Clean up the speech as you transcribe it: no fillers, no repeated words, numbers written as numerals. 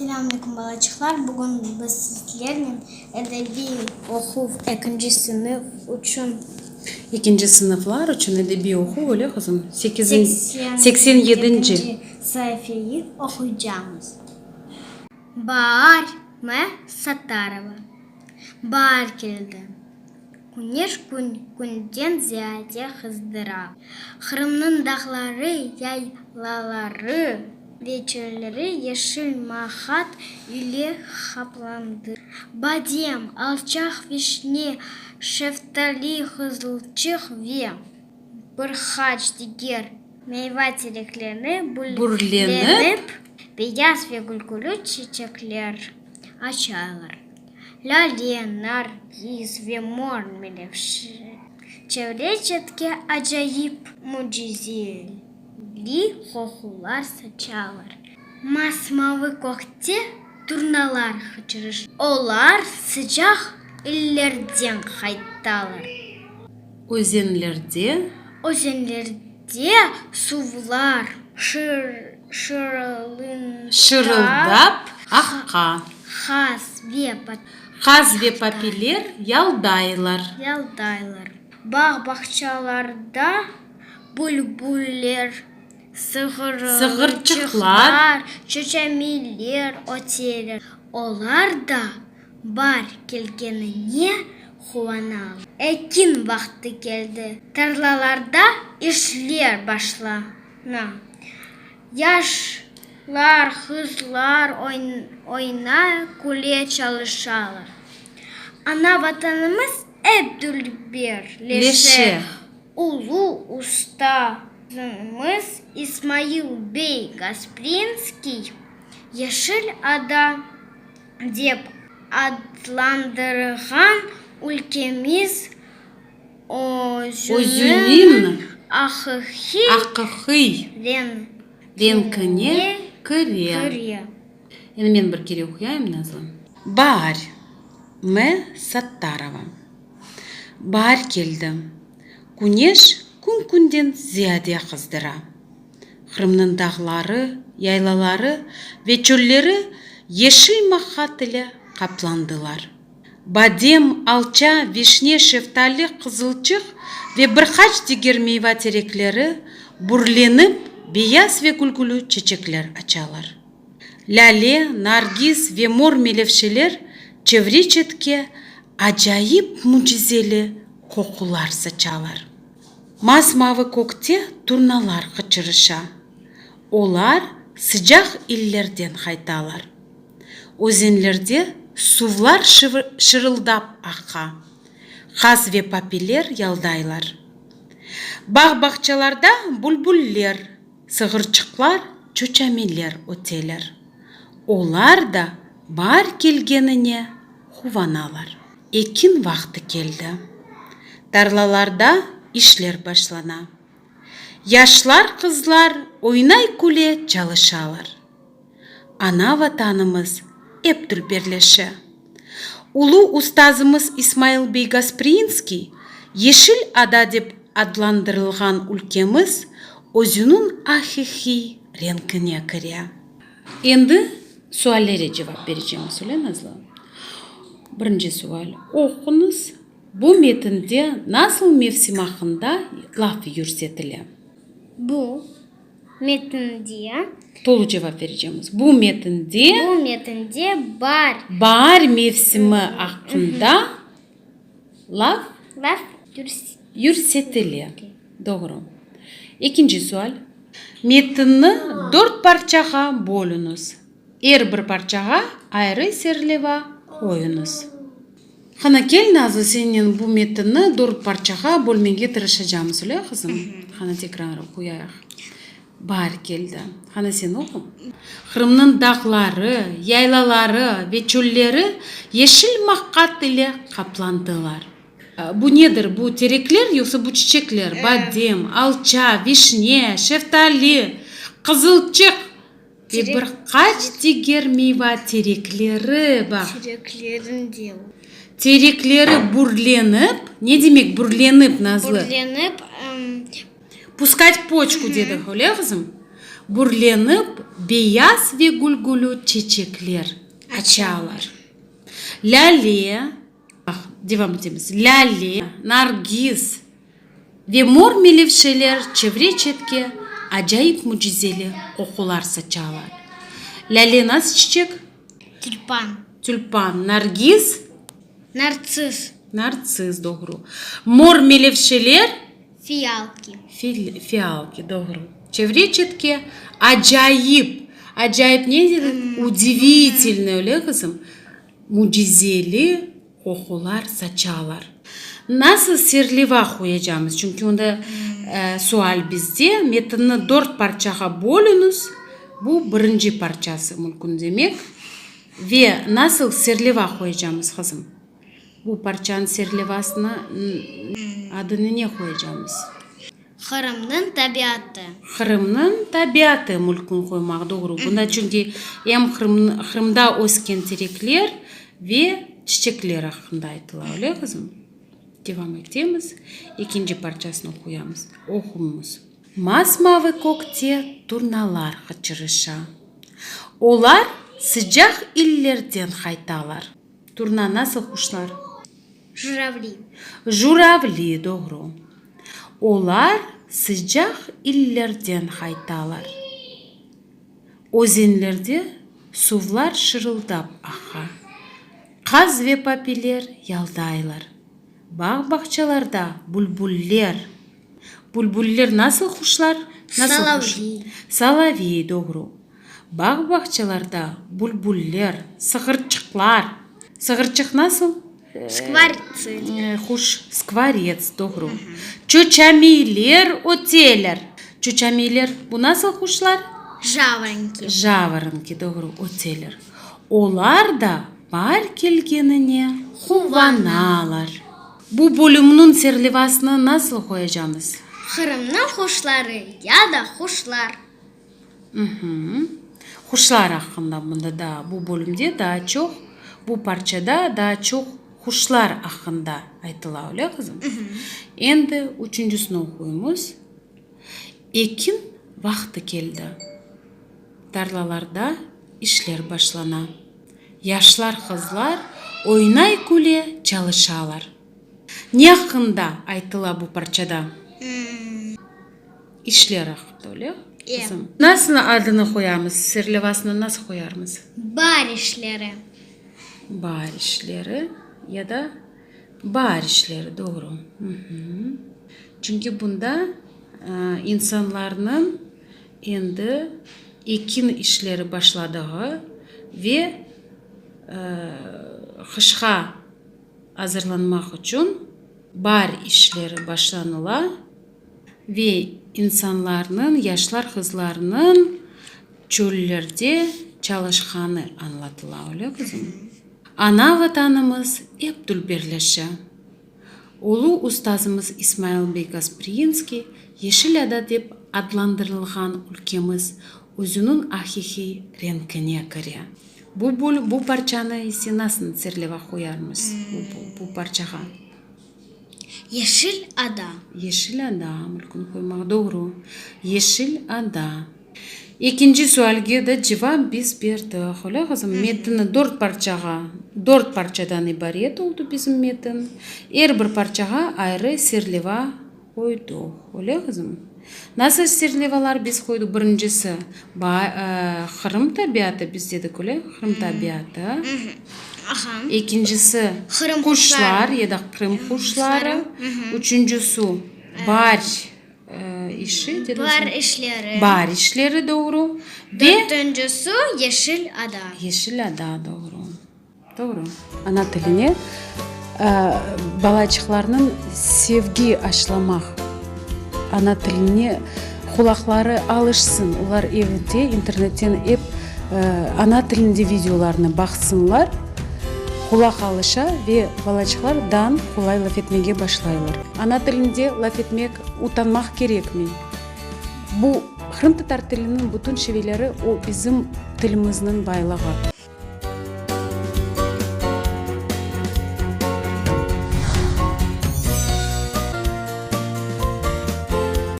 Selâm aleyküm, balaçıqlar! Bugün biz sizlernen edebiy oquv ekinci sınıf içün. Ekinci sınıflar içün edebiy oquv, öyle, qızım? 87-nci. Saifeyi oquycamız. Baar, M. Sattarova. Baar keldi. Küneş kün-künden ziyade qızdıra. Qırımnıñ dağları, yaylaları ve çölleri yeşil maqat ile qaplandı. Badem, alçaq vişne, şeftali, qızılçıq ve bir qaç diger meyva terekleri bürlenip, beyaz ve gülgülü çiçekler açalar. Lâle, nargiz ve mor melevşe çevre-çetke acayip mücizeli qoqular saçalar. Mas-mavı kökte turnalar qıçırışa, olar sıcaq illerden qaytalar. Özenlerde. Özenlerde suvlar şırıldap aqa. Qaz ve Qaz ve papiler yaldaylar. Yaldaylar. Bağ-bağçalarda bülbuller, sığırçıqlar, çoçamiler öteler. Olar da Baar kelgenine quvanalar. Ekin vaqtı keldi. Tarlalarda işler başlana. Yaşlar, qızlar oynay, küle, çalışalar. Ana Vatanımız ep dülberleşe. Ulu ustazımız İsmail bey Gasprinskiy Yeşil ada dep adlandırğan ülkemiz özüniñ aqiqiy renkine kire. Endi men bir kere oquyayım, Nazlı. Baar, M. Sattarova. Baar keldi. Küneş kün-künden ziyade qızdıra. Qırımnıñ dağları, yaylaları ve çölleri yeşil maqat ile qaplandılar. Badem, alça, vişne, şeftali, qızılçıq ve bir qaç diger meyva terekleri bürlenip, beyaz ve gülgülü çeçekler açalar. Lâle, nargiz ve mor melevşeler çevre-çetke acayip mücizeli qoqular saçalar. Mas-mavı kökte turnalar qıçırışa. Olar sıcaq illerden qaytalar. Özenlerde suvlar şırıldap aqa. Qaz ve papiler yaldaylar. Bağ-bağçalarda bülbuller, sığırçıqlar, çoçamiler öteler. Olar da baar kelgenine quvanalar. Ekin vaqtı keldi. Tarlalarda işler başlana. Yaşlar, qızlar oynay-küle çalışalar. Ana Vatanımız ep dülberleşe. Ulu ustazımız İsmail bey Gasprinskiy Yeşil ada dep adlandırılğan ülkemiz özüniñ aqiqiy renkine kire. Endi suallere cevap berecemiz, öyle Nazlı? Birinci sual, oquñız, bu metinde nasıl mevsim aqqında laf yürsetile? Bu metinde. Tolu cevap berecemiz. Bu metinde. Bu metinde baar. Baar mevsimi aqqında laf. Laf yürsetile. Doğru. Ekinci sual. Metinni dört parçağa bölüñiz. Er bir parçağa ayrı serleva qoyuñız. Qana, kel, Nazlı, sennen bu metinni dört parçağa bölmege tırışacamız, öyle, qızım? Qana, tekrar oquyayıq. Baar keldi. Qana, sen oqu. Qırımnıñ dağları, yaylaları ve çölleri yeşil maqat ile qaplandılar. Bu nedir, bu terekler yoqsa bu çiçekler? Badem, alça, vişne, şeftali, qızılçıq ve bir qaç diger meyva terekleri, baq. Tereklerinde. Terekleri bürlenip, ne demek bürlenip, Nazlı? Bürlenip. Puskat poçku dedik, öyle, qızım? Bürlenip beyaz ve gülgülü çeçekler açalar. Lâle, baq, devam etemiz, lâle, nargiz ve mor melevşeler çevre-çetke acayip mücizeli qoqular saçalar. Lâle nasıl çiçek? Tülpan. Tülpan. Nargiz? Nartsiz. Nartsiz, doğru. Mor melevşeler? Fiyalki. Fiyalki, doğru. Çevre-çetke acayip, acayip ne dedik? Udivitelnıy, öyle qızım? Mücizeli qoqular saçalar. Nasıl serleva qoyacamız? Çünki onda sual bizde. Metinni dört parçağa bölüñiz. Bu birinci parçası mümkün demek. Ve nasıl serleva qoyacamız, qızım? Bu parçanıñ serlevasına adını ne qoyacamız? Qırımnıñ tabiatı. Qırımnıñ tabiatı mülkün qoymaq doğru. Bunda çünki em Qırımda ösken terekler ve çiçekler aqqında aytıla, öyle qızım? Devam etemiz. Ekinci parçasını oquyamız, oquymız. Mas-mavı kökte turnalar qıçırışa. Olar sıcaq illerden qaytalar. Turna nasıl quşlar? Juravli. Juravli, doğru. Olar sıcaq illerden qaytalar. Özenlerde suvlar şırıldap aqa. Qaz ve papiler yaldaylar. Bağ-bağçalarda bülbuller. Bülbuller nasıl quşlar? Nasıl quş? Solovyey. Solovyey, doğru. Bağ-bağçalarda bülbuller, sığırçıqlar. Sığırçıq nasıl? Skvortsı. Quş, skvorets, doğru. Çoçamiyler öteler. Çoçamiyler, bu nasıl quşlar? Javoronki. Javoronki, doğru, öteler. Olar da baar kelgenine quvanalar. Bu bölümniñ serlevasını nasıl qoyacamız? Qırımnıñ quşları ya da quşlar. Quşlar aqqında bunda daa, bu bölümde daa çoq, bu parçada daa çoq quşlar aqqında aytıla, öyle qızım? Endi üçüncisini oquymız. Ekin vaqtı keldi. Tarlalarda işler başlana. Yaşlar, qızlar oynay-küle çalışalar. Ne aqqında aytıla bu parçada? İşler aqqında, öyle, qızım? Nasıl adını qoyamız, serlevasını nasıl qoyarmız? Baar işleri. Baar işleri ya da baar işleri, doğru. Çünki bunda insanlarnıñ endi ekin işleri başladığı ve qışqa azırlanmaq içün baar işleri başlanıla. Ve insanlarnıñ, yaşlar qızlarnıñ çöllerde çalışqanı añlatıla, öyle qızım? Ana Vatanımız ep dülberleşe. Ulu ustazımız İsmail bey Gasprinskiy Yeşil ada dep adlandırılğan ülkemiz özüniñ aqiqiy renkine kire. Bu bu parçanı ise nasıl serleva qoyarmız bu bu parçağa? Yeşil ada. Yeşil ada, mülkün qoymaq, doğru. Yeşil ada. Ekinci sualge de cevap biz berdik, öyle qızım? Metinni dört parçağa, dört parçadan ibaret oldı bizim metin. Er bir parçağa ayrı serleva qoydıq, öyle qızım? Nasıl serlevalar biz qoydıq? Birincisi, Qırım tabiatı biz dedik, öyle? Qırım tabiatı. Ekincisi, quşlar ya da Qırım quşları. Üçüncüsü, baar işi. Baar işleri. Baar işleri, doğru. Dörtüncüsü, yeşil ada. Yeşil ada, doğru. Doğru. Ana tiline balaçıqlarnıñ sevgi aşlamaq, ana tiline qulaqları alışsın, olar evde internetten ep ana tilinde videolarnı baqsınlar, qulaq alışa ve balaçıqlar dan qolay laf etmege başlaylar. Ana tilinde laf etmek utanmaq kerekmey. Bu qırımtatar tiliniñ bütün şiveleri o bizim tilimizniñ baylığı.